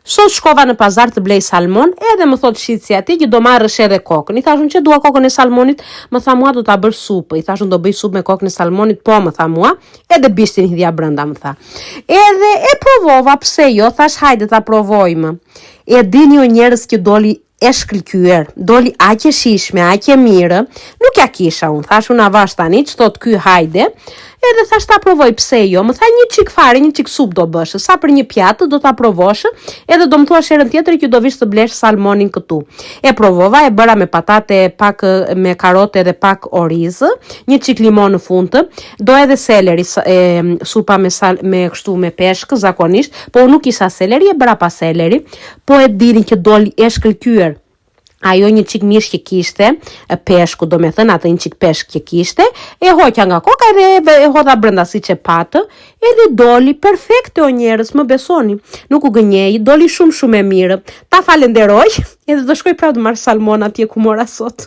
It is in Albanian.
Sot shkova në pazar të blej salmon, edhe më thotë shitësi atje që do marrësh edhe kokën. I thashë unë ç'e dua kokën e salmonit, më tha mua do ta bësh supë. I thashë unë do bëj supë me kokën e salmonit, po më tha mua, edhe bishtin hidhja brenda më tha. Edhe e provova, pse jo, thashë hajde ta provojmë. E dini o njerëz që doli e shkëlqyer, doli aq e shijshme, aq e mirë, nuk ja kisha unë, thashë unë avash tani, ç'thotë ky hajde, edhe thashë ta provoj pse jo, më tha një çik fare, një çik supë do bësh, sa për një pjatë do ta provosh, edhe do më thuash herën tjetër që do vish të blesh salmonin këtu. E provova, e bëra me patate, pak me karote dhe pak oriz, një çik limon në fund, do edhe seleri, e, supa me sal, me kështu me peshk zakonisht, po unë nuk kisha seleri, e bëra pa seleri, Po e dini që doli e shkëlqyer. Ajo një çik mish që kishte, peshku, domethënë atë një çik peshk që kishte, e hoqa nga koka edhe e hodha brenda siç e patë, edhe doli perfekte o njerëz, më besoni. Nuk u gënjej, doli shumë shumë e mirë. Ta falenderoj, edhe do shkoj prapë të marr salmon atje ku mora sot.